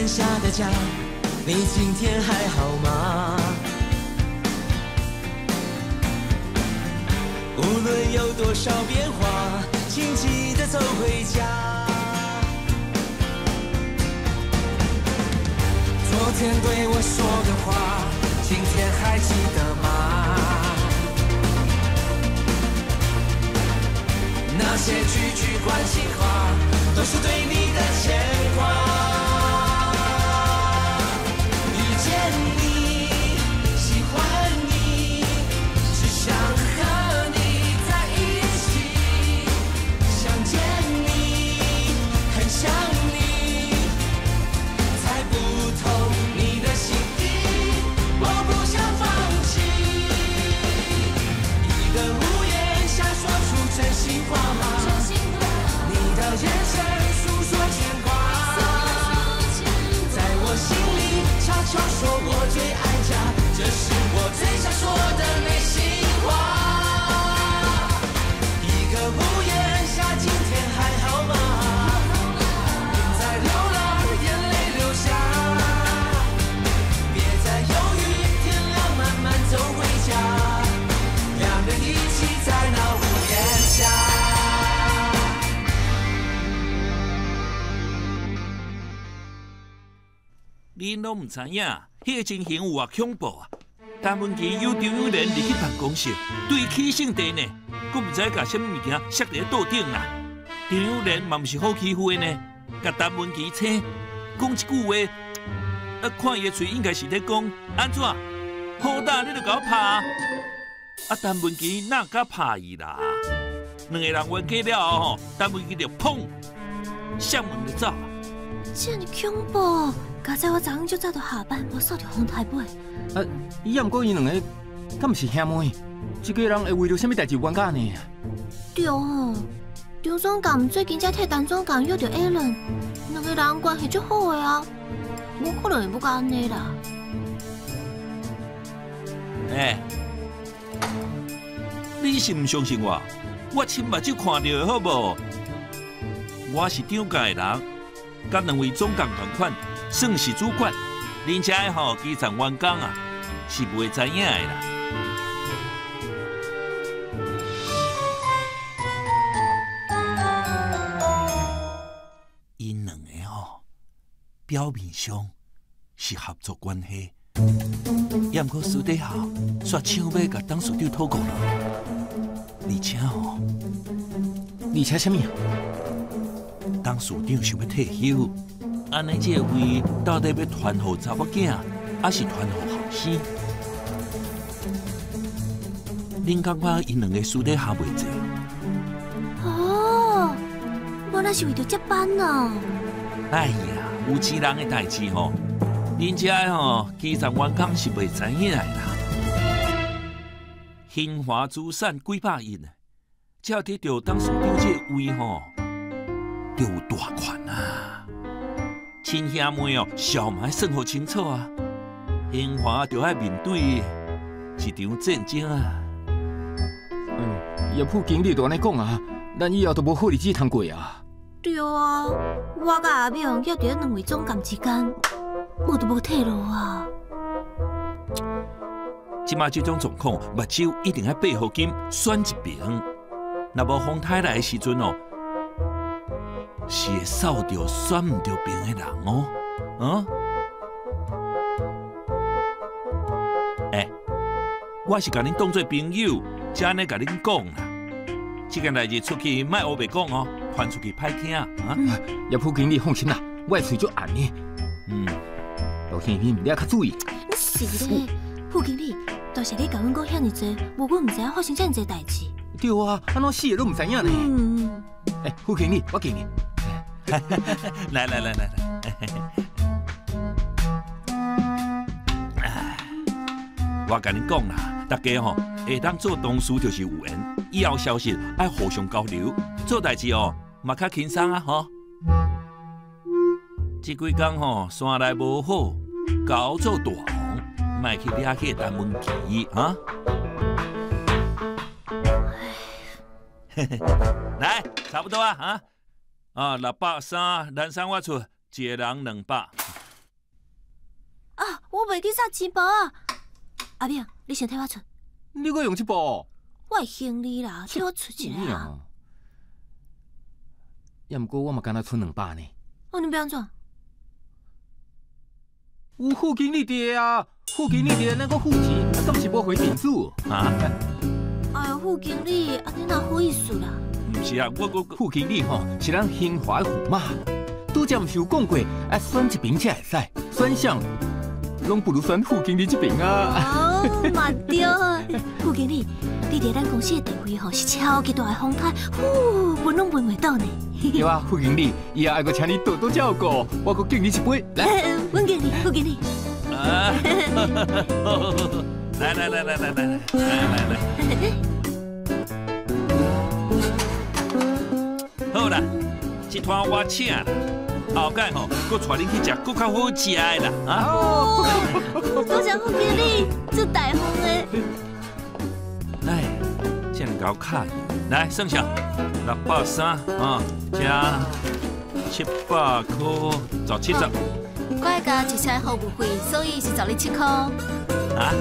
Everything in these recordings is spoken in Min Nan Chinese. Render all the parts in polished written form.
檐下的家，你今天还好吗？无论有多少变化，请记得走回家。昨天对我说的话，今天还记得吗？那些句句关心话，都是对你的牵挂。遇见你，喜欢你，只想和你在一起。想见你，很想你，猜不透你的心意，我不想放弃。一个屋檐下说出真心话，你的眼神诉说牵挂，在我心里悄悄说我最爱家，这是我最想说的内心话。一个屋檐下，今天还好吗？别再流浪，眼泪流下，别再犹豫，天亮慢慢走回家，两人一起在那屋檐下。恁拢毋知影，彼个情形有偌恐怖啊！陈文琪有张友莲入去办公室，对起性地呢，阁毋知共啥物物件摔伫咧桌顶啦。张友莲嘛毋是好欺负的呢，共陈文琪请，讲一句话，啊，看伊的喙应该是咧讲按怎，好胆你就共我拍啊！啊，陈文琪哪敢拍伊啦？两个人冤家了后吼，陈文琪就砰，摔门就走啊！遮尔恐怖！佳哉我昨昏足早就下班，无扫著风台尾。啊，伊也毋过𪜶两个，敢毋是兄妹？这家人会为著啥物代志冤家呢？对哦，张总监最近才替陈总监约著艾伦，两个人关系足好的啊，无可能会欲甲按呢啦。欸，你是毋相信我？我亲目睭看著的好无？我是张家的人，佮两位总监仝款。算是主管，恁遮的吼基层员工啊，是袂知影的啦。𪜶两个吼，表面上是合作关系，也毋过私底下煞抢欲共董事长讨过落。而且吼，而且啥物啊？董事长想欲退休。按呢，这个位到底欲传予查某囝，抑是传予后生？恁感觉𪜶两个私底下袂济？哦，原来是为著接班啊！哎呀，有钱人的代志吼，恁遮的吼基层员工是袂知影的啦。兴华资产几百亿，只要得著董事长这个位吼，就有大权啊！亲兄妹哦，笑嘛爱算予清楚啊！兴华就爱面对一场战争啊！嗯，叶副经理就按呢讲啊，咱以后都无好日子通过啊！对啊，我佮阿明犹伫咧两位总监之间，我都无退路啊！这马这种状况，目睭一定爱闭予紧，选一边。若无风台来的时阵哦，是会扫著选毋著边的人哦，啊？欸，我是共恁当做朋友，才按呢共恁讲啦。这件代志出去莫乌白讲哦，传出去歹听啊。叶副经理放心啦，我的喙足硬的。嗯，老先生，你也较注意。你是咧，副经理，多谢你共阮讲遐尔济，无阮毋知影发生遮尔济代志。对啊，按怎死的拢毋知影呢？嗯。欸，副经理，我敬你。来来来来来，我共恁讲啦，大家吼会当做同事就是有缘，以后消息爱互相交流，做代志哦嘛较轻松啊吼。这几工吼山内无好，搞做大王，莫去惹去陈文琪啊。来，差不多啊，啊，啊，630，咱三我出，一个人200。我袂去殺錢包啊！阿明，你先替我出。你閣用這部？我會還你啦，替我出一下啊。也毋過我嘛敢若出200呢。哦，你欲按怎？有副經理佇啊，副經理佇，咱閣付錢，啊，敢是無回電子啊？哎呦，副經理，啊，你哪好意思啦？毋是啊，我閣副經理吼是咱興華的駙馬，拄才毋是有講過，啊，選一邊才會使，選啥攏不如選副經理這邊啊。哦，嘛對，副經理，你佇咱公司的地位吼是超級大的風颱，呼，聞攏聞袂到呢。對啊，副經理，以後愛閣請你多多照顧，我閣敬你一杯，來。阮敬你，副經理。啊，來來來來來來來來來。好啦，這攤我請啦，後蓋吼，閣帶恁去食閣較好食的啦，啊！多謝副經理，足大方的。來，這樣搞卡來，算數，630啊，加700塊，十七十。我愛加一車服務費，所以是27塊。啊？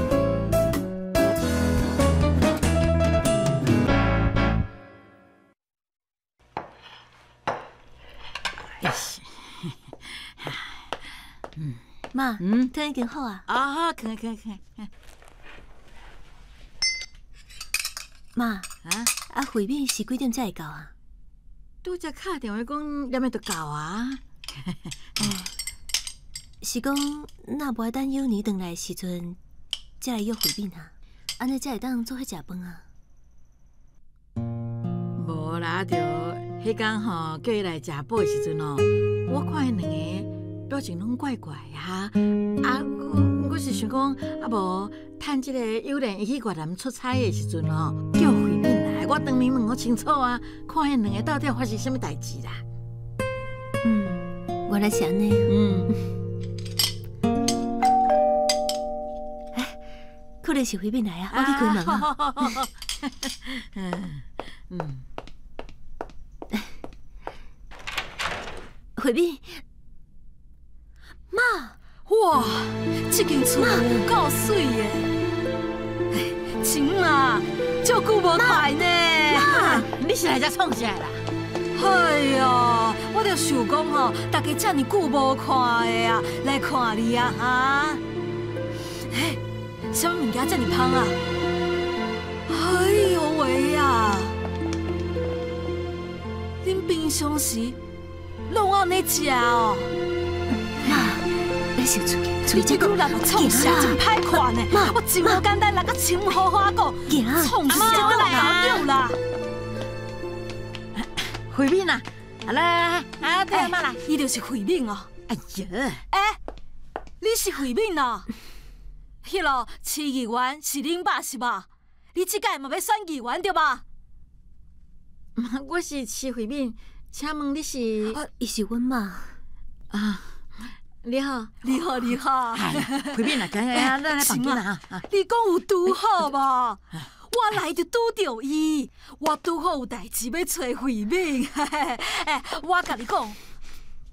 媽，湯已經好啊。啊，好，可可可。媽，啊，慧敏是幾點才會到啊？拄才敲電話講，連下就到啊。是講，若無愛等幼年轉來的時陣，才來約慧敏啊？按呢才會當做伙食飯啊？無啦，就彼工吼叫伊來食補的時陣吼，我看𪜶兩个表情攏怪怪啊！啊，我是想講，啊無趁這個幼年伊去越南出差的時陣吼，叫慧敏來，我當面問我清楚啊，看𪜶兩个到底發生啥物代誌啦。嗯，原來是按呢。嗯。可能是慧敏來啊，我去開門啊。嗯。慧敏，媽，哇，這間厝有夠媠的，晴啊，足久無看呢。媽，你是來這創啥啦？哎呀，我就想講吼，大家這麼久無看的啊，來看你啊，哈。欸，啥物物件這麼芳啊？哎喲喂啊！恁平常時攏按呢食哦？媽，你先出去，出去你這女人創啥真歹看呢？我真無簡單來甲親好好講，創啥都來搞啦！慧敏啊，來來，啊對阿媽來，伊就是慧敏哦。哎呀，欸，你是慧敏哦？彼落市議員是恁爸是吧？你這屆嘛欲選議員對吧？我是徐慧敏，請問你是？伊是阮媽。啊，你好，你好，你好。慧敏啊，來來，咱來房間啦。你講有拄好無？我來就拄著伊，我拄好有代誌欲揣慧敏。欸，我共你講，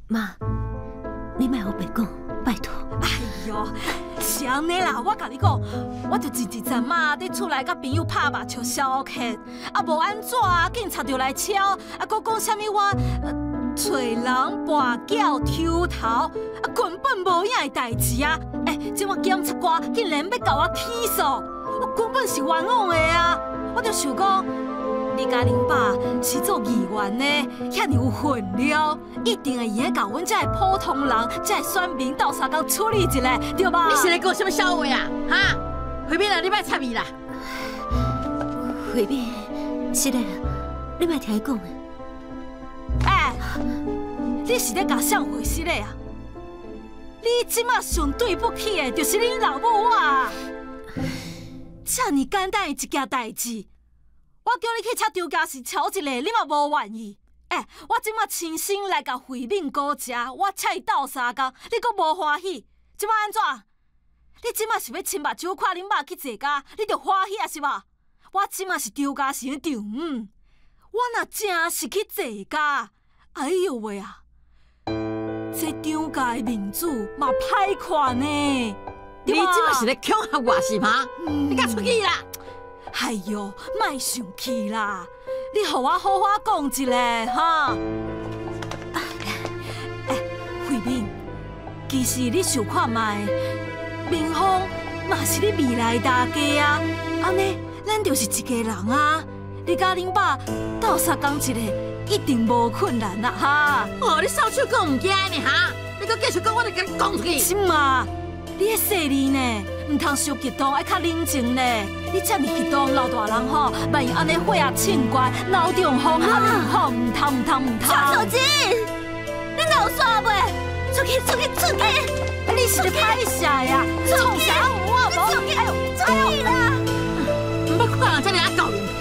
媽，你莫烏白講，拜託。哎喲，是按呢啦，我共你講，我就一日陣仔佇厝內佮朋友拍麻將消遣，啊無按怎啊，警察就來敲，啊閣講啥物我揣人跋筊抽頭，啊根本無影的代誌啊！欸，這馬檢察官竟然欲共我起訴，我根本是冤枉的啊！我就想講，你佮恁爸是做議員的，遐爾有份量，一定會用得共阮這个普通人、這个選民鬥相共處理一下，對吧？你是咧講啥物笑話啊？哈！慧敏啊，你莫插伊啦。慧敏，是的，你莫聽伊講的。欸，你是咧共誰回事咧啊？你這馬上對不起的，就是恁老母我啊！這爾簡單的一件代誌。我叫你去請張家士瞧一下，你嘛無願意。欸，我這馬親身來共慧敏姑食，我請伊鬥相共，你閣無歡喜，這馬按怎？你這馬是欲親目睭看恁爸去坐監，你就歡喜啊是無？我這馬是張家士的丈母，我若真是去坐監，哎喲喂啊！這張家的面子嘛歹看呢。你这嘛是咧恐嚇我是嗎？你敢出去啦！哎喲，莫生氣啦！你予我好好講一下哈。欸，慧敏，其實你想看覓，明芳嘛是你未來大家啊，按呢，咱就是一家人啊。你佮恁爸鬥相共一下，一定無困難啦哈。哦，你掃帚閣毋驚呢哈？你閣繼續講，我就共你講出去。是嘛？你彼細膩呢，毋通傷激動，愛較冷靜呢。你遮爾激動，老大人吼，萬一按呢血壓衝懸，腦中風，按呢毋好，毋通毋通毋通。蔡小姐，你鬧煞未？出去出去出去！你是咧歹勢啊？創啥有啊無？哎呦，出去啦！毋捌看人遮爾啊厚臉皮。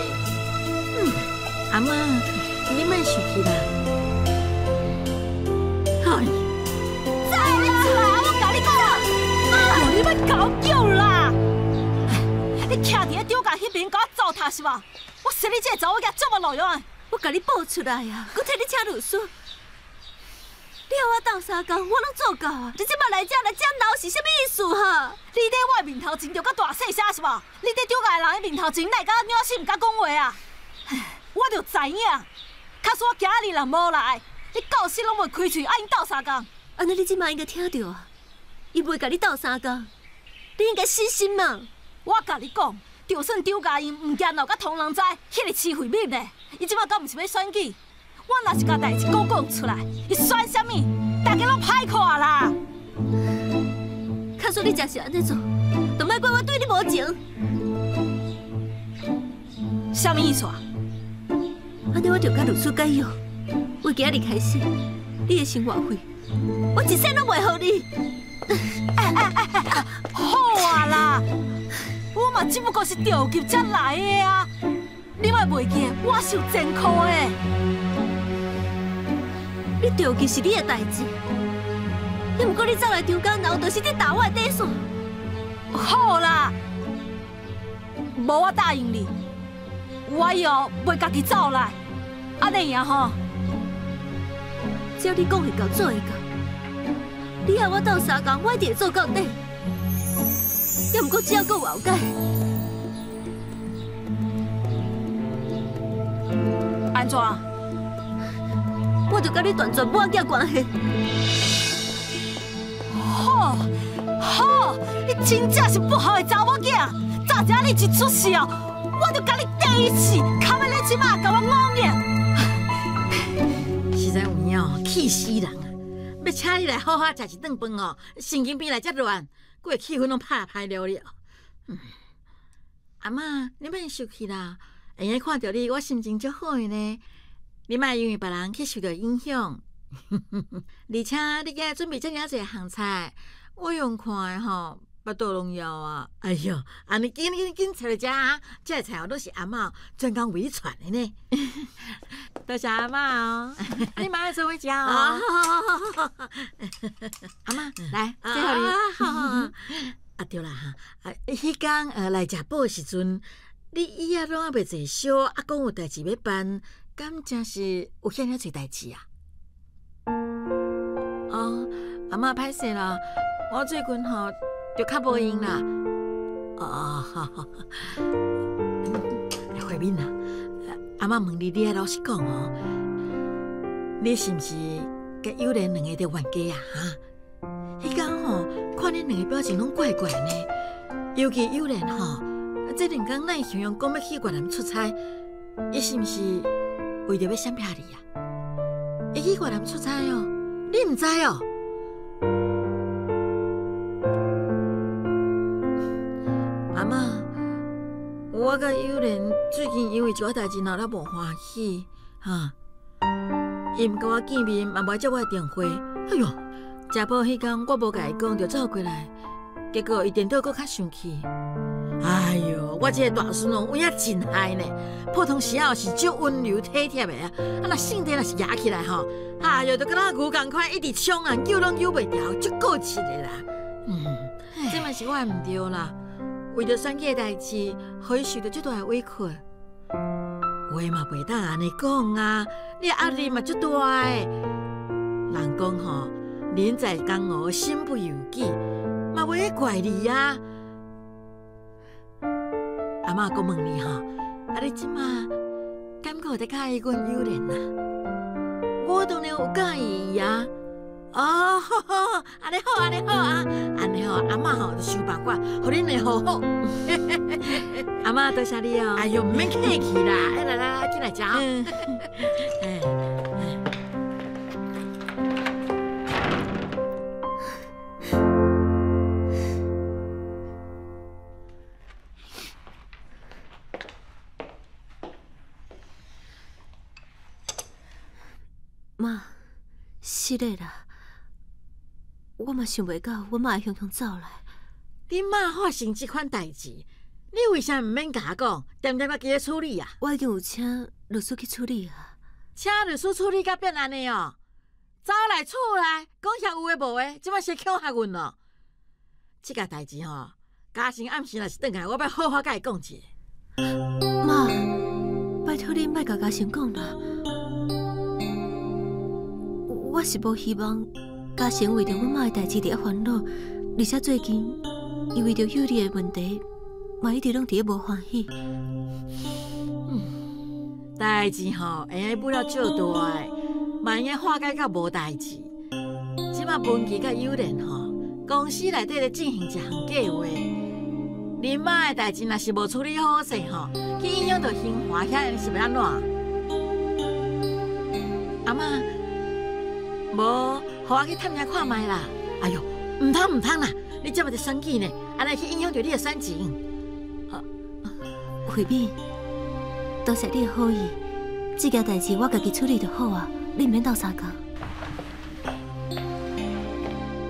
阿嬤，你莫生氣啦。哎，走啦！我共你講，你欲共我叫啦！你徛佇咧張家彼邊，共我糟蹋是無？我生你這個查某囝這麼路用的，我共你報出來啊！閣替你請律師。你予我鬥相共，我攏做到啊！你這擺來遮來遮鬧是啥物意思哈？你佇我面頭前就閣大細聲是無？你佇張家的人的面頭前，哪會敢鳥心毋敢講話啊？我就知影，假使我今日若無來，你到死攏袂開喙，愛𪜶鬥相共。按呢你這擺應該聽著啊，伊袂共你鬥相共，你應該死心嘛。我共你講，就算張家英毋驚鬧甲通人知，彼个徐慧敏呢，伊這擺敢毋是欲選舉？我若是共代誌講講出來，伊選啥物？大家攏歹看啦。假使你真是按呢做，就莫怪我對你無情。啥物意思啊？按呢我就共律師解約，為今日開始，你的生活費，我一仙攏袂予你。哎，好啊啦，我嘛只不過是著急才來的啊！你莫袂記，我是有前科的。你著急是你的代誌，也毋過你走來張家鬧，就是你踏我的底線。好啦，無我答應你，我以後袂家己走來，按呢贏吼。只要你講會到，做會到，你愛我鬥相共，我一定會做到底。也毋過只要閣有後改。按怎？我就佮你斷絕母仔關係。好，好，你真正是不好的查某囝。早知你一出世哦，我就共你第一次，堪欲你這擺共我忤逆。實在有影哦，氣死人啊！欲請你來好好食一頓飯哦，神經病來遮亂，規个氣氛攏拍歹了了。阿嬤，你免生氣啦，會用看著你，我心情足好的呢。你莫因為別人去受著影響，而且你今日準備遮爾濟項菜，我用看的吼，腹肚攏枵啊！哎喲，按呢緊緊緊揣來食啊！這个菜哦，攏是阿嬤專工為你傳的呢。多謝阿嬤哦，你嘛愛做伙食哦。阿嬤，來，這予你。啊對啦哈，啊，彼工來食補的時陣，你椅仔攏猶未坐燒，啊講有代誌欲辦。敢真是有遐爾濟代誌啊？哦，阿嬤歹勢啦，我最近吼就較無閒啦。哦，好好，慧敏啊，阿嬤問你，你愛老實講哦，你是毋是佮友蓮兩個佇冤家啊？哈，彼工吼看恁兩個表情攏怪怪呢，尤其友蓮吼，這兩工哪會形容講欲去越南出差，伊是毋是？為著欲閃避你啊！伊去越南出差哦，你毋知哦？阿嬤，我佮友蓮最近因為一寡代誌鬧得無歡喜，哈，伊毋共我見面，嘛無愛接我的電話。哎喲，食補彼工我無共伊講，就走過來，結果伊顛倒閣較生氣。哎喲，我這個大孫哦，有影真害呢。普通時候是足溫柔體貼的啊，啊若性子若是壓起來吼，哎喲，就敢若牛仝款，一直衝啊，救攏救袂牢，足固執的啦。嗯，這嘛是我的毋對啦，為著選舉的代誌，予伊受著足大的委屈。話嘛袂當按呢講啊，你壓力嘛足大的。人講吼，人在江湖，身不由己。嘛袂去怪你啊。阿嬷阁问你吼，啊你这马敢阁有伫佮意阮幼莲啊？我当然有佮意伊啊。哦，按呢好，按呢好啊，按呢吼，阿嬷吼就想办法，予恁会和好。阿嬷多谢你哦。哎哟，毋免客气啦，哎来来来，进来食哦。妈，是的啦，我嘛想袂到，阮妈会雄雄走来。恁妈发生这款代志，你为啥毋免共我讲？恬恬家己咧处理啊？我已经有请律师去处理啊。请律师处理，甲变按呢哦？走来厝内，讲遐有的无的，这摆是恐吓阮咯？这件代志吼，嘉诚暗时若是转来，我欲好好共伊讲一下。妈，拜托你莫共嘉诚讲啦。我是无希望嘉诚为著阮妈的代志伫遐烦恼，而且最近伊为著幼儿的问题，嘛一直拢伫咧无欢喜。代志吼，会用舞了少大的，嘛会用化解到无代志。这马文琪佮友莲吼，公司内底咧进行一项计划，恁妈的代志若是无处理好势吼，去影响著兴华遐是欲按怎？阿嬷。无，予我去探听看觅啦。哎哟，毋通毋通啦！你这么伫选举呢，按呢去影响著你的选情。慧敏，多谢你的好意，这件代志我家己处理就好啊，你毋免斗相共。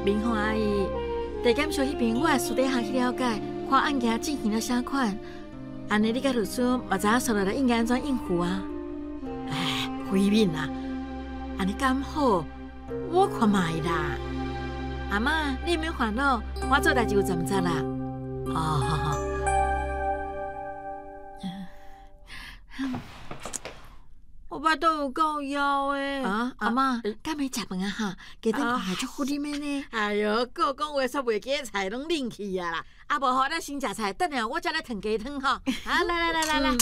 明凤阿姨，地检署彼边我会私底下去了解，看案件进行了啥款，按呢你佮律师嘛知影煞落来应该按怎应付啊？哎，慧敏啊，按呢敢好？我看觅啦，阿嬷，你毋免烦恼，我做代志有十毋十啦。哦，好好。我腹肚有够枵的。啊，阿嬷，敢欲食饭啊哈？鸡蛋看起来足好啉的呢。哎哟，阁讲话煞袂记得菜拢冷去啊啦。啊，无吼，咱先食菜，等下我才来烫鸡汤吼。啊，来来来来来。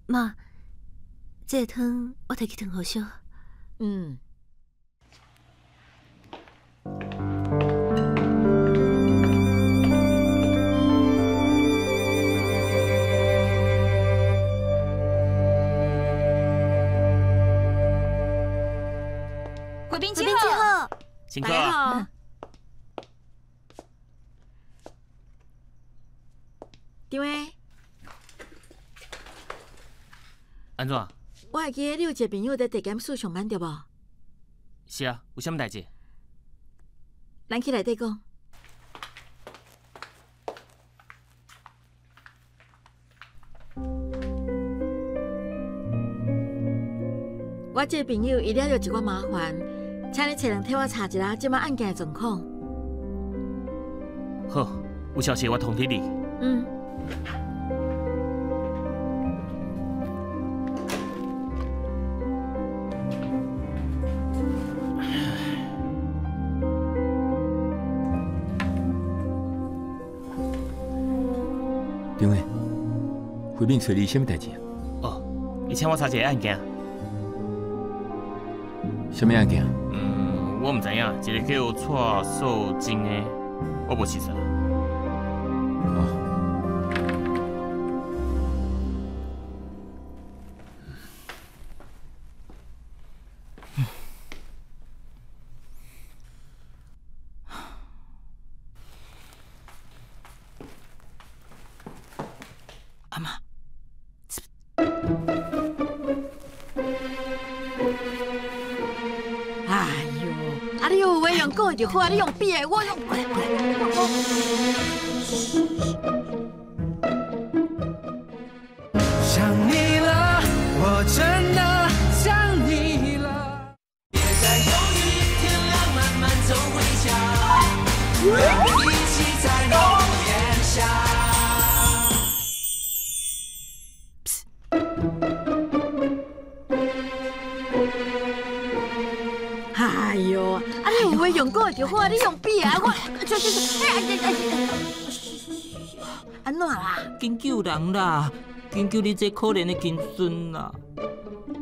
妈。这个汤我提去烫予烧。嗯。贵宾请好，请客。好。张伟。按怎？我会记得你有一个朋友伫地检署上班对无？是啊，有啥物代志？咱去内底讲。我这个朋友伊惹著一寡麻烦，请你找人替我查一下这摆案件的状况。好，有消息我通知你。嗯。张伟，慧敏找你啥物代志啊？哦，伊请我查一个案件。啥物案件？嗯，我毋知影，一个叫蔡素贞的，我无熟似。哦。阿嬷，哎呦，啊你有话用讲的就好，啊你用比的，我用过来过来，我。想你了，我真的想你了。别再犹豫，天亮慢慢走回家，让我们一起在屋檐下。哎喲，啊你有話用講就好啊，你用比啊，我，這這這，哎哎哎，按怎啦？緊救人啦！緊救你這可憐的金孫啦！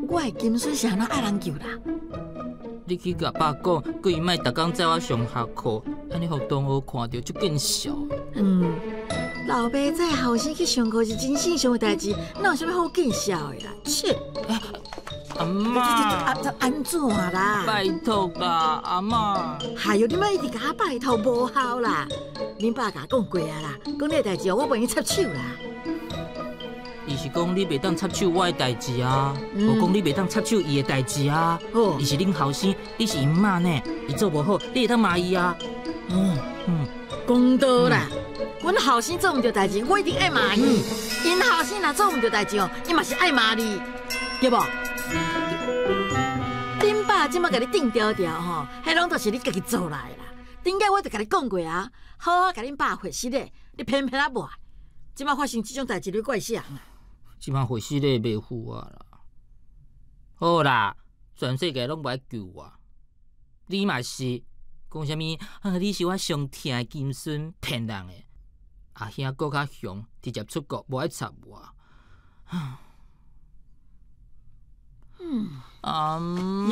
我的金孫是按怎愛人救啦？你去共爸講，叫伊莫逐工載我上下課，按呢予同學看著足見笑。嗯，老爸載後生去上課是真正常的代誌，哪有啥物好見笑的啦？切！阿嬤，按怎啦？拜託啦，阿嬤。哎喲，你莫一直共我拜託，無效啦！恁爸共我講過啊啦，講你的代誌我袂用插手啦。伊是講你袂當插手我的代誌啊，無講你袂當插手伊的代誌啊。伊是恁後生，你是𪜶媽呢，伊做無好，你會當罵伊啊。公道啦，阮後生做毋對代誌，我一定愛罵伊。𪜶後生若做毋對代誌哦，伊嘛是愛罵你，對無？恁爸這擺共你釘條條吼，彼攏都是你家己做來的啦。頂擺我就共你講過啊，好好共恁爸回失禮，你偏偏仔無愛。這擺發生這種代誌，你怪啥人啊？這擺回失禮袂赴啊啦。好啦，全世界攏無愛救我，你嘛是講啥物？啊，你是我上疼的金孫，騙人的。阿兄閣較凶，直接出國無愛插我。阿嬤，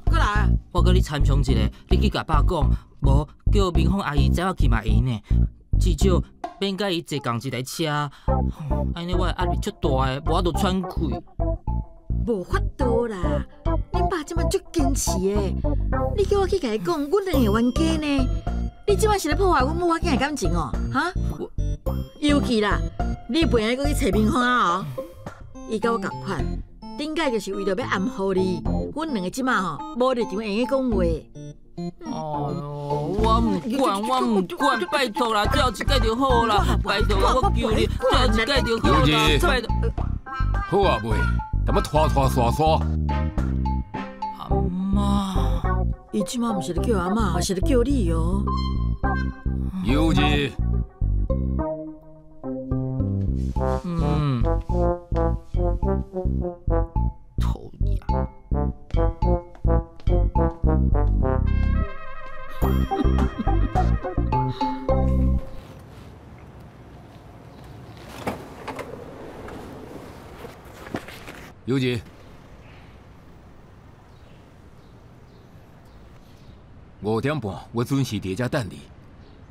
過來，我閣你參詳一下，你去共爸講，無叫明鳳阿姨載我去嘛會用呢。至少免佮伊坐仝一台車，按呢我的壓力足大的，無法度喘氣。無法度啦，恁爸這擺足堅持的，你叫我去共伊講，阮兩个冤家呢？你這擺是咧破壞阮母仔囝的感情哦，哈？尤其啦，你袂用閣去揣明鳳啊哦，伊佮我仝款。頂擺就是為著欲暗予你，阮兩个這馬吼無立場會用講話。哎喲，我毋管，我毋管，拜託啦，最後一擺就好啦，拜託我求你，最後一擺就好啦，拜託。好啊未？踮咧拖拖沙沙。阿嬤，伊這馬毋是咧叫阿嬤，是咧叫你哦。有志。嗯。讨厌。尤姐，5点半我准时伫遮等你。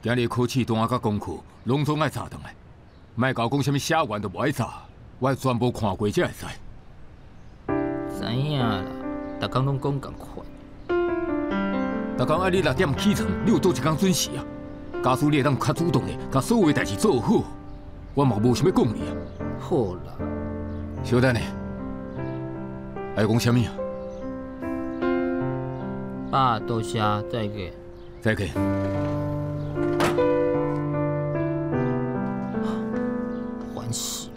今日考试单佮功课拢总爱查转来，莫共我讲啥物写完就无爱查，我全部看过才会使。知影啦，逐工拢讲仝款。逐工爱你6点起床，你有佗一工准时啊？假使你会当较主动的，共所有代志做好，我嘛无想欲讲你啊。好啦，小等下，爱讲啥物啊？爸，多谢，再见。再见。烦死！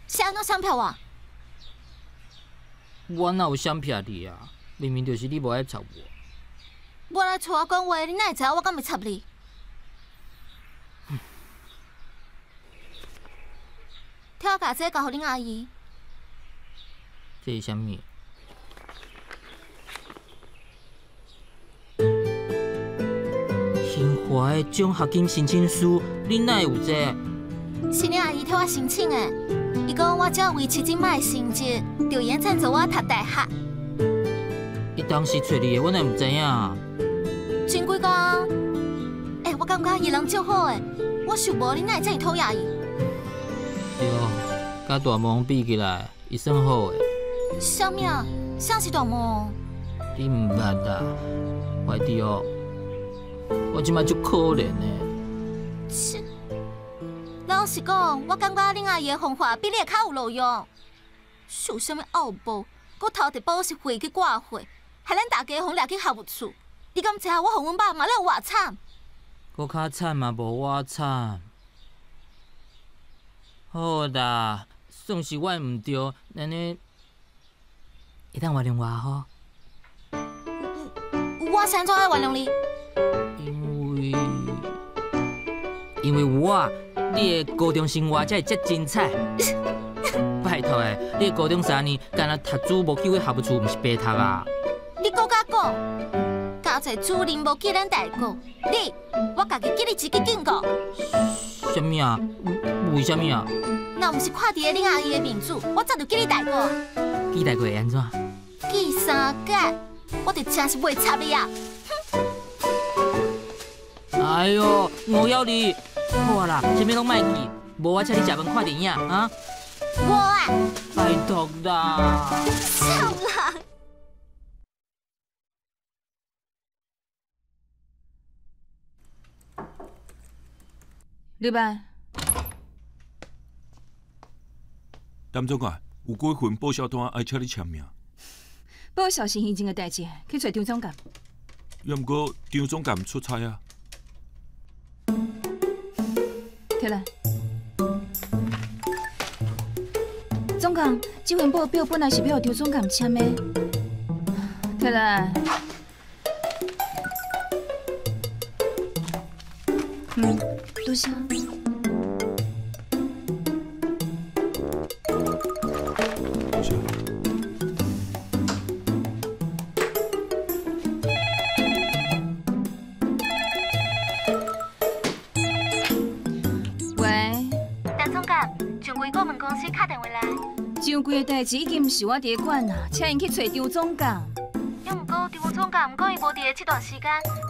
是按怎闪避我？我哪有闪避你啊？明明就是你无爱插我。无来厝我讲话，你哪会知影我敢会插你？替我共这交予恁阿姨。这是啥物？兴华的奖学金申请书，你哪会有这个？是恁阿姨替我申请的。伊讲我只要维持这摆的成绩，就会用赞助我读大学。伊当时揣你的，我哪会毋知影？真几工，欸，我感觉伊人足好的，我想无你哪会遮尔讨厌伊？对，佮大魔王比起来，伊算好的。啥物啊？啥是大魔王？你毋捌啦，怀弟哦，我这摆足可怜的。切！老实讲，我感觉恁阿姨的方法比你的较有路用。想啥物奥步，阁偷摕保释费去挂货，害咱大家予掠去学务处。你敢知影我予阮爸骂了有偌惨？阁较惨嘛，无我惨。好啦，算是我毋对，按呢会当原谅我吼？我是按怎爱原谅你？因为我你的高中生活才会遮精彩。拜托的，你的高中3年，干焦读书无去学务处，毋是白读啊！你阁敢讲？加在主任无记咱代过，你我家己给你一支警告。啥物啊？为啥物啊？若毋是看伫个恁阿姨的面子，我早就记你代过。记代过会按怎？记3届，我就真是袂插你啊！哼！哎呦，512，好啊啦，啥物拢莫记，无我请你食饭看电影啊！无啊！拜托啦！笑啦！入来。陈总监，有几份报销单爱请你签名。报销是行政的代志，去找张总监。也毋过张总监出差啊。摕来。总监，这份报表本来是要予张总监签的。摕来。嗯，多谢。多谢。喂，陈总监，上柜顾问公司敲电话来。上柜的代志已经毋是我伫管啊，请𪜶去找张总监。也毋过张总监毋讲伊无伫的这段时间，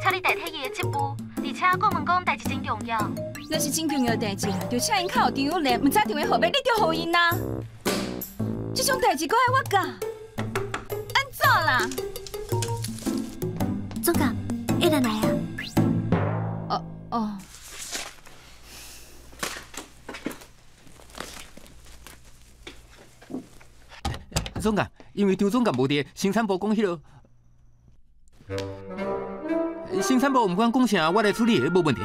请你代替伊的职务，而且顾问讲代志真重要。若是真重要的代志，就请𪜶敲张友莲，毋知电话号码，你就予𪜶啊。这种代志阁爱我教？按怎啦？总监，会来来啊。哦哦。总监，因为张总监无伫，生产部讲彼落，生产部毋管讲啥，我来处理，无问题。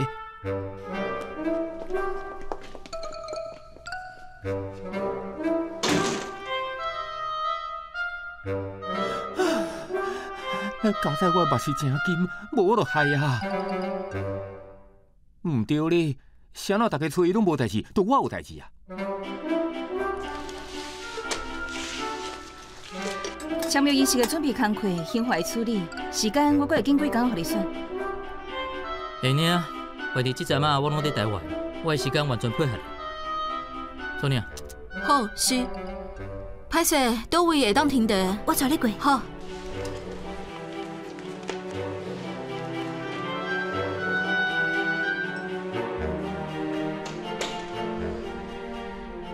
加在我嘛是真紧，无我就害啊！毋对咧，啥怎大家揣伊拢无代志，就我有代志啊？签约仪式的准备工课，刑法的处理，时间我阁会紧几工予你选。会尔，反正这阵仔我拢伫台湾，我的时间完全配合。ソニア。好，是。歹势，佗位会当停地？我带你过。好。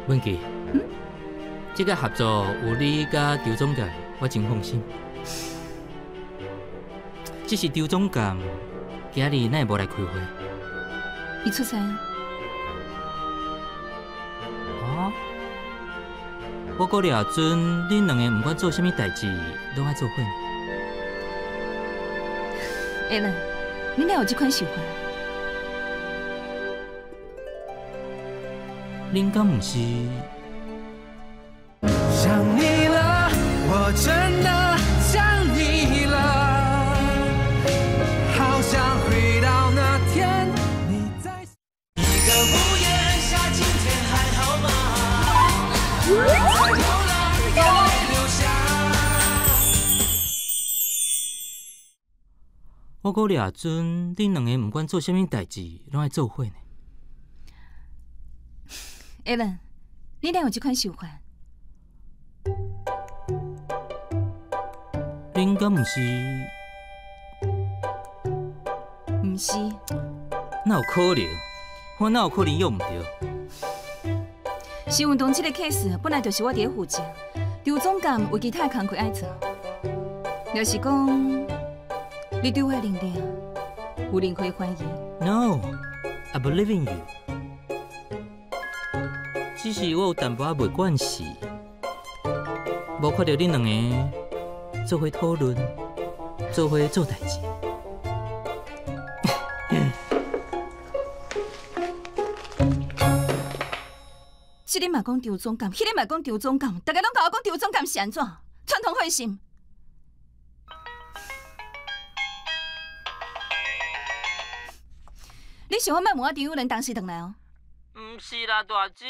文琪，这个合作有你佮张总监，我真放心。只是张总监今日哪会无来开会？伊出差啊。哦，我阁掠准恁两个毋管做啥物代志，拢爱做伙。艾伦，你哪有这款想法？恁敢毋是？想你了，我真的想你了，好想回到那天你在一个屋檐下，今天还好吗？在流浪，眼泪流下。我阁掠准恁两个毋管做啥物代志，拢爱做伙呢。艾伦，你哪有这款想法？恁敢毋是？毋是。哪有可能？我哪有可能约毋著？新运动这个 case 本来就是我伫咧负责，张总监有其他的工课爱做。若是讲你对我的能力有任何怀疑？No, I believe in you。只是我有淡薄仔袂惯势，无看著恁两个做伙讨论，做伙做代志。这个嘛讲张总监，彼个嘛讲张总监，大家拢共我讲张总监是按怎？串通好心。你想我莫问我张友仁当时转来哦？毋毋是啦，大姊，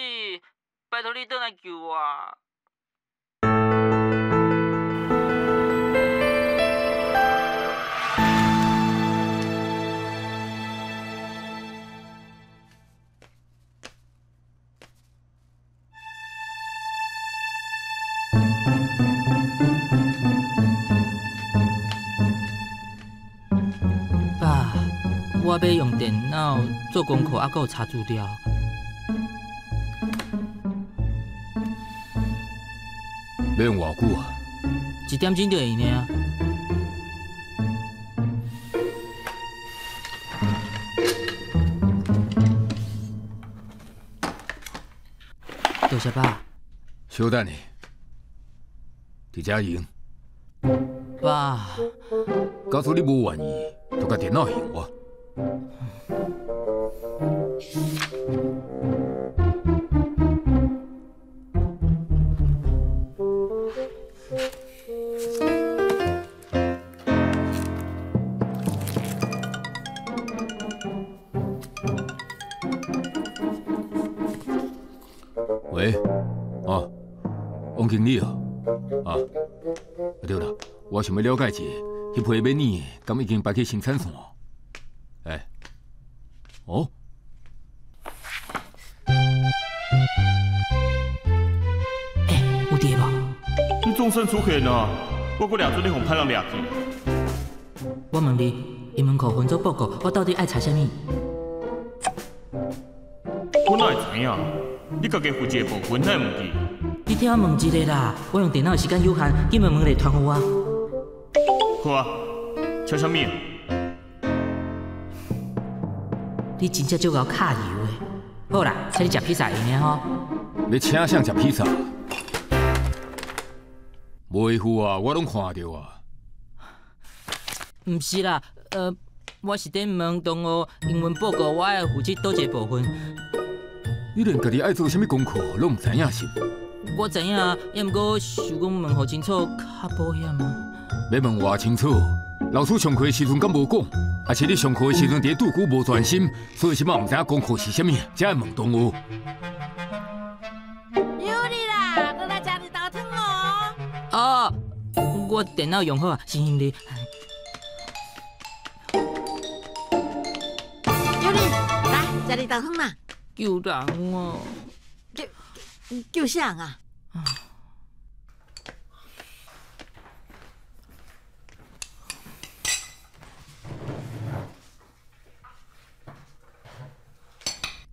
拜托你转来救我。爸，我欲用电脑做功课，犹阁有查资料。欲用偌久啊？一点钟就会用尔。多谢爸。小等下，伫遮用。爸，假使你无愿意，就共电脑还我。喂，哦，王经理哦，啊，对啦，我想欲了解一下，彼批欲撵的，敢已经排去生产线？欸，哦，欸，有佇无？你总算出现啊！我阁掠准你予歹人掠去。我问你，英文课分组报告，我到底爱查啥物？我哪会知影？你家己负责的部分，哪会毋记？你替我问一下啦，我用电脑的时间有限，紧问问咧传予我。好啊，请啥物？你真正足𠢕敲油的。好啦，请你食披萨会用吼。欲请谁食披萨？袂赴啊，我拢看著啊。毋是啦，我是咧问同学英文报告，我爱负责佗一个部分。你连家己爱做啥物功课拢毋知影是？我知影，也毋过想讲问予清楚较保险啊。欲问偌清楚？老师上课的时阵敢无讲？抑是你上课的时阵伫咧拄久无专心，所以这摆毋知影功课是啥物，才会问同学。有你啦，转来食绿豆汤哦。哦，我电脑用好啊，谢谢你。有你来食绿豆汤啦。救人哦！救啥啊？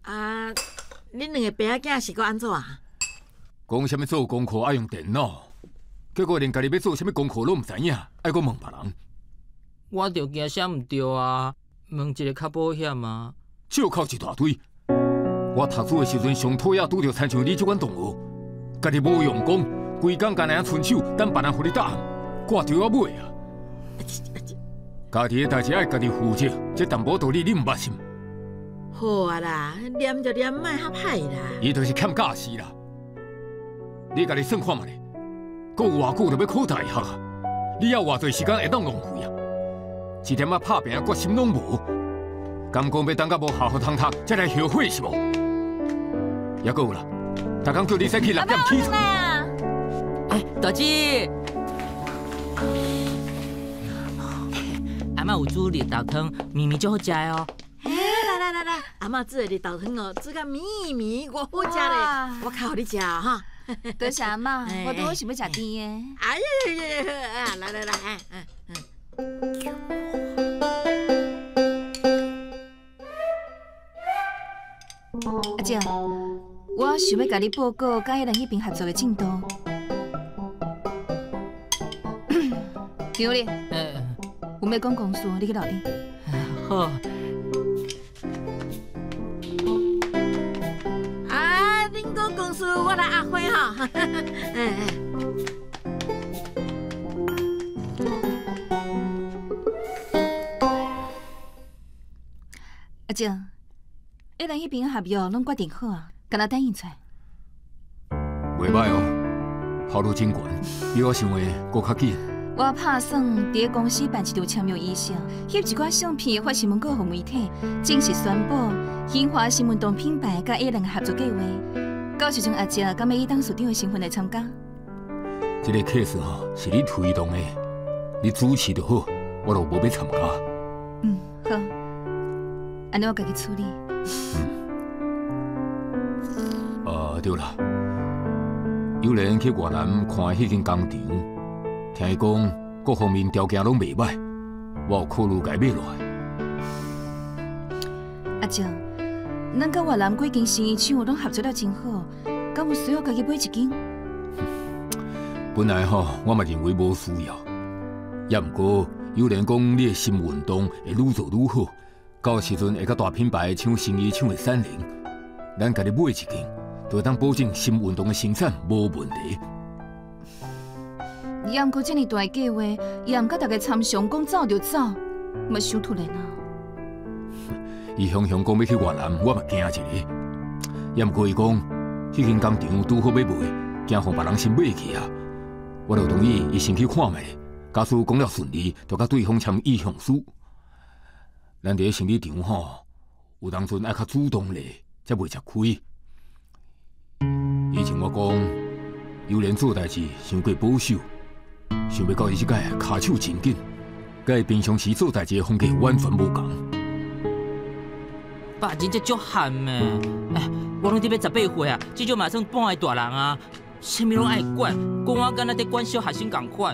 啊，恁两个爸仔囝是阁按怎啊？讲啥物做功课爱用电脑，结果连家己欲做啥物功课拢毋知影，爱阁问别人。我就惊写毋对啊，问一个较保险啊。借口一大堆。我读书的时阵，上讨厌拄著亲像你这款同学，家己无用功，规工干焦伸手等别人予你答案，挂著到尾啊！家己的代志爱家己负责，这淡薄道理你毋捌是？好啊啦，念就念，莫遐歹啦。伊就是欠教示啦。你家己算看觅咧，阁有偌久就欲考大学啊？你还有偌济时间会当浪费啊？一点仔拍拚的决心拢无，敢讲欲等到无学予通读，才来后悔是无？犹阁有啦，逐工叫你早起6点起床。欸，大姊，阿嬷有煮绿豆汤，绵绵足好食的哦。欸，来来来来，阿嬷煮的绿豆汤哦，煮甲绵绵，偌好食咧，我较予你食哈。多谢阿嬷，我拄好想欲食甜的。哎呀呀，来来来，阿姐，我想欲共你报告佮彼人彼边合作的进度。张力，有欲讲公事，你去楼顶。好。啊，恁讲公事，我来阿辉吼。阿姐，彼人彼边合约拢决定好啊，干焦等印出来。袂䆀哦，效率真悬，比我想的阁较紧。我拍算伫公司办一场签约仪式，翕一寡相片发新闻稿予媒体，正式宣布兴华新运动品牌佮 A 人的合作计划。到时阵阿叔敢欲以董事长的身份来参加？这个 case 吼是你推动的，你主持就好，我就无欲参加。嗯，好，按呢我家己处理。啊，对啦，有人去越南看彼间工厂，听伊讲各方面条件拢袂䆀，我有考虑共买落来。阿叔，咱佮越南几间生意厂拢合作了真好，敢有需要家己买一间？本来吼，我嘛认为无需要，也毋过有人讲你的新运动会愈做愈好，到时阵会佮大品牌抢生意抢会闪灵，咱家己买一间，就会当保证新运动的生产无问题。也毋过这尔大的计划，也毋佮大家参详，讲走就走，嘛伤突然啊！伊雄雄讲欲去越南，我嘛惊一下。也毋过伊讲，彼间工厂拄好欲卖，惊予别人先买去啊！我就同意伊先去看觅。假使讲了顺利，就佮对方签意向书。咱伫咧生理场吼，有当阵爱较主动咧，才袂吃亏。以前我讲，有人做代志伤过保守，想袂到伊这摆跤手真紧，佮伊平常时做代志的风格完全无仝。爸真正足憨的，哎，我拢伫欲18岁啊，至少嘛算半个大人啊，啥物拢爱管，讲我敢若伫管小学生仝款，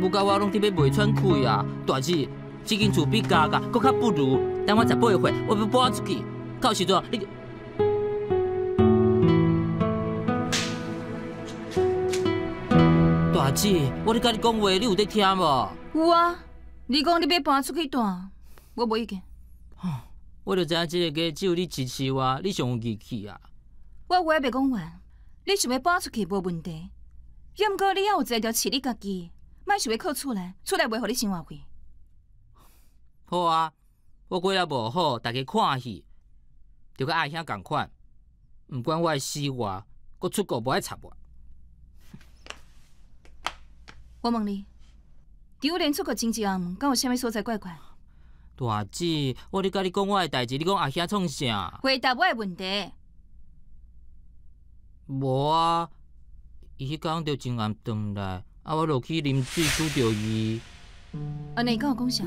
无甲我拢伫欲袂喘气啊。大姊，这间厝比家家阁较不如，等我18岁，我欲搬出去，到时阵你。大姊，我咧佮你讲话，你有咧听无？有啊，你讲你欲搬出去住，我无意见。我就知影这个家只有你支持我，你上有义气啊！我话还袂讲完，你想欲搬出去无问题，也毋过你犹有才调饲你家己，莫想欲靠厝内，厝内袂予你生活费。好啊，我过了无好，大家看戏，就佮阿兄仝款，毋管我的死活，阁出国无爱插我。我问你，张连出国前一暗，敢有啥物所在怪怪？大姊，我咧佮你讲我的代志，你讲阿兄创啥？回答我的问题。无啊，伊彼工就真暗转来，啊，我落去啉水，拄著伊。按呢伊敢有讲啥？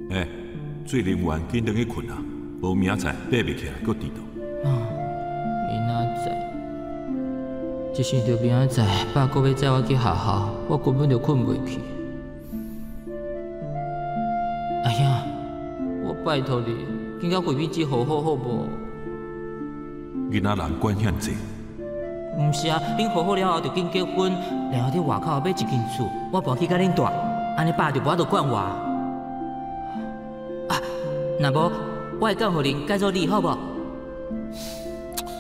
欸，水啉完紧转去睏啊，无明仔载爬袂起来，阁迟到。啊，明仔载，一想著明仔载，爸阁欲载我去学校，我根本就睏袂去。阿兄，我拜托你，紧共惠美子和好好无？囡仔人管遐济。毋是啊，恁和好了后就紧结婚，然后伫外口买一间厝，我搬去佮恁住，按呢爸就无法度管我。啊，若无我会监护人改做你好无？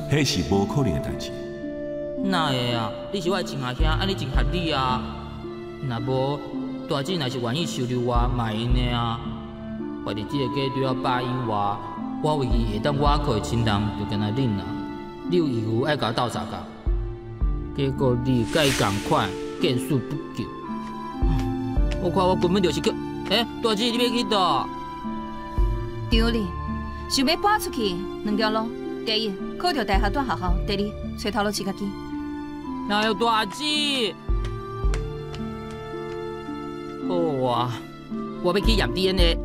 彼是无可能的代志。哪会啊？你是我的亲阿兄，按呢真合理啊。若无大姊若是愿意收留我，嘛会用的啊。活伫这个家对我爸以外，我唯一会当倚靠的亲人就干焦恁啊。你有义务爱共我斗相共，结果你佮伊仝款，见死不救。我看我根本就是叫，欸，大姊你欲去佗？张丽，想欲搬出去两条路：第一，考著大学蹛学校；第二，揣头路饲家己。哎哟，大姊，好啊，我欲去验 DNA。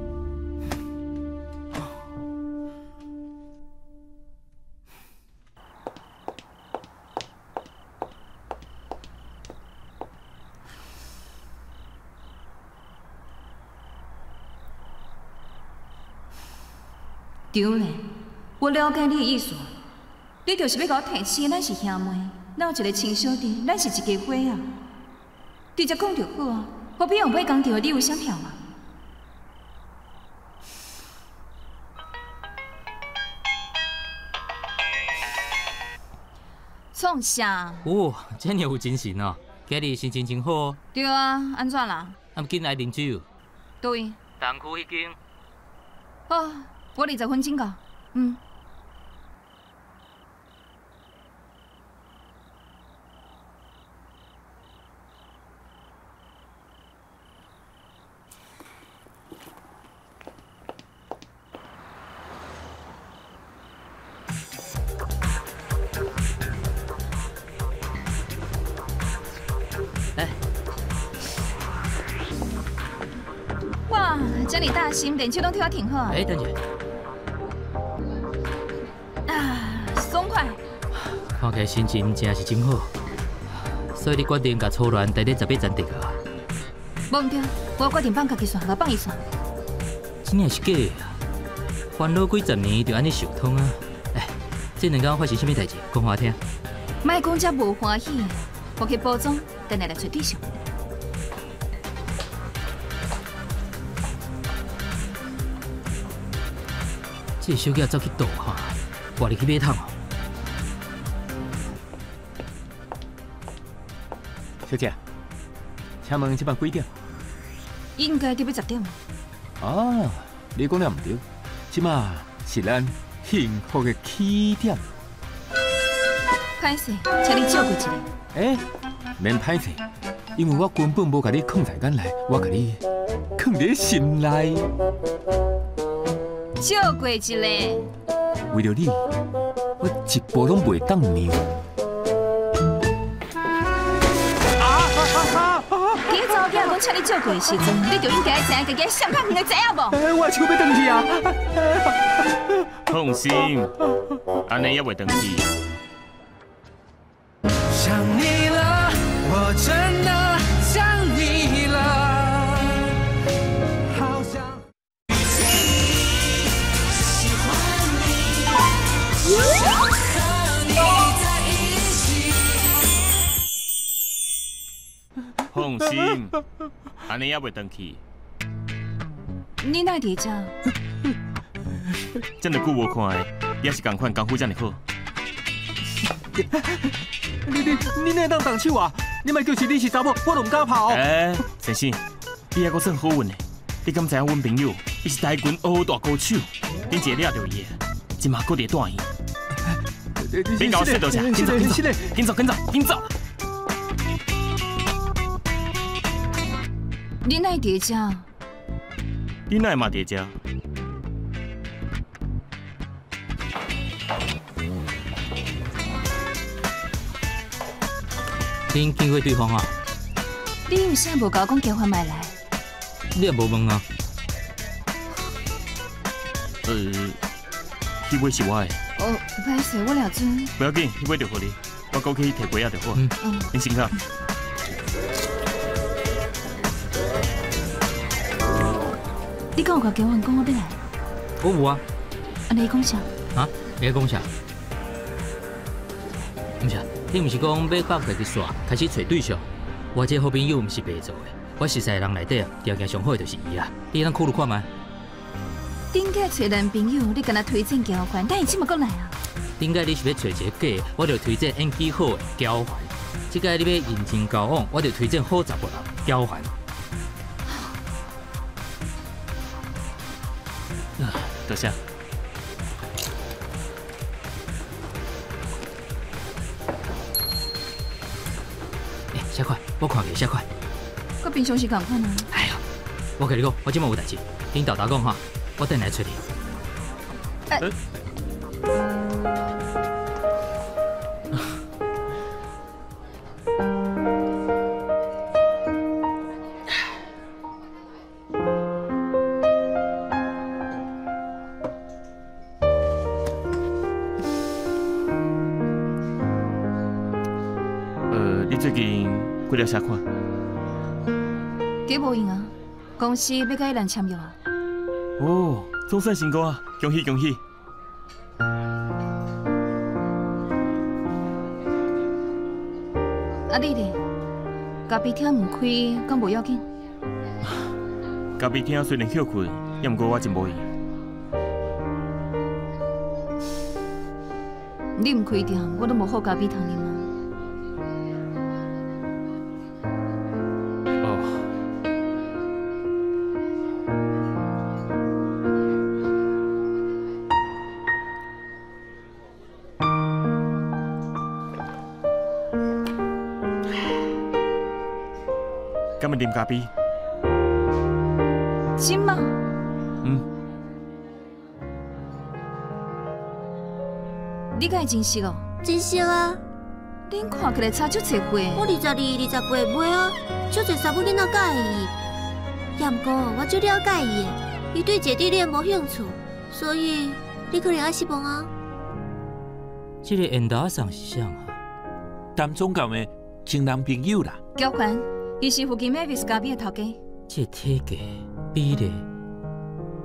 张丽，我了解你的意思，你就是欲共我提醒，咱是兄妹，咱有一个亲小弟，咱是一家伙仔。直接讲就好啊，何必用买工厂的理由闪票嘛？创啥？哦，这尔有精神哦，今日心情真好。对啊，按怎啦？啊，紧来啉酒。佗位？东区彼间。好，我20分钟到。嗯。遮爾大心，連手攏替我停好啊！哎，等下。啊，爽快！看起來心情真是真好，所以你決定共初戀待咧18層地啊？無毋對，我決定放家己線，來放伊線。真正是假的啊！煩惱幾十年就按呢想通啊！哎，這兩工發生啥物代誌？講予我聽。莫講遮無歡喜，我去補妝，等下來揣對象。這個小姐走去倒哈，跋入去馬桶哦。小姐，請問這擺幾點？應該得欲10點。啊，你講得毋對，這擺是咱幸福的起點。歹勢，請你借過一下。欸，免歹勢，因為我根本無共你囥在眼內，我共你囥佇心內。借過一下。為著你，我一步攏袂當讓。伫查某囝講請你借過的時陣，你就應該知影家己上較遠的，知影無？我的手欲斷去啊！放心，按呢猶袂斷去。想你了，我真的想你了，好想遇見你，喜歡你，只想和你在一起。放心，按呢猶袂斷去。你哪會佇遮？這麼久無看的，也是仝款功夫這麼好。你哪會當動手啊？你莫就是你是查某，我都毋敢拍哦。欸，先生，你猶閣算好運呢。你敢知影阮朋友，伊是台拳學大高手，恁一个掠著伊的，這馬閣佇住院。免共我說多謝，緊走緊走，緊走緊走緊走。你哪會佇遮？你哪會嘛佇遮？恁見過對方啊？你為啥無共我講交換麥來？你也無問啊？彼尾是我的。哦，歹勢，我掠准。不要緊，彼尾就予你，我過去提杯仔就好。嗯。恁辛苦。你敢有共交換講我欲來？我有啊。按呢伊講啥？啊？你講啥？毋是啊。你毋是講欲放家己煞，開始揣對象？我這好朋友毋是白做的，我熟似的人內底啊，條件上好的就是伊啊。你通考慮看覓？頂擺揣男朋友，你敢若推薦交換，但伊這馬閣來啊？頂擺你是欲揣一個假的，我就推薦演技好的交換。這擺你欲認真交往，我就推薦好查某人交換。多謝。寫快，我看過寫快。佮平常時仝款啊。哎呀，我共你講，我這馬有代誌，恁沓沓講哈，我等下來揣你。欸。你最近過了啥款？伫無閒啊，公司欲共伊人簽約啊。哦，總算成功啊！恭喜恭喜！啊你咧？咖啡廳毋開，敢無要緊？咖啡廳雖然歇睏，也毋過我真無閒。你毋開店，我都無好咖啡通啉啊。敢欲啉咖啡？真吗？嗯。你敢會真熟哦？真熟啊！恁看起來差足濟歲。我22、28買啊，足濟查某囡仔佮意伊，也毋過我足了解伊的。伊對姐弟戀無興趣，所以你可能愛失望啊。這个緣投仔送是啥啊？陳總監的前男朋友啦。繳權，伊是附近 Mavis 咖啡的頭家。這個體格比例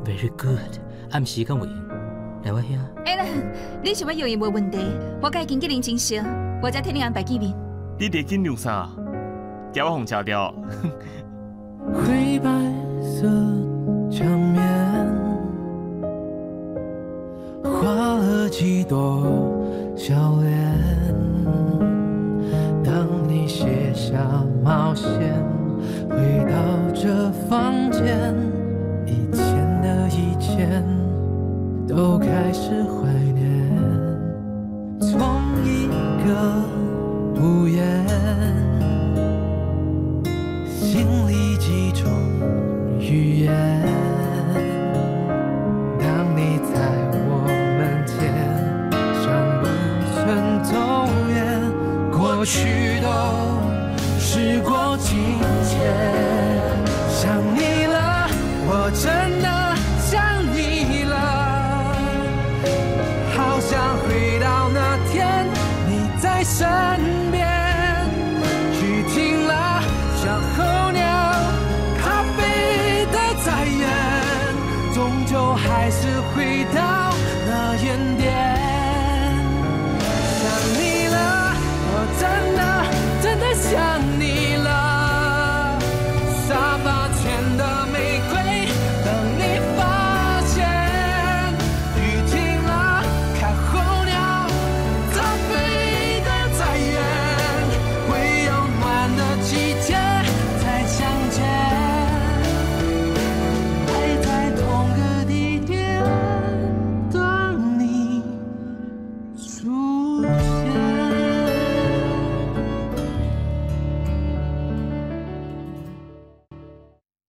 very good，暗時敢有閒來我遐。哎啦，你想欲約伊無問題，我佮伊經紀人真熟，我才替你安排見面。你佇緊張啥？驚我予食著。灰白色牆面，畫了幾朵笑臉。當你卸下帽線，回到這房間，以前的一切都開始懷念。從一個屋檐，心裡幾種語言。當你在我門前，像不曾走遠，過去都時過境遷。想你了，我真的想你了，好想回到那天你在身邊。雨停了，像候鳥，它飛得再遠，終究還是回到那原點。想你了，我真的真的想你了，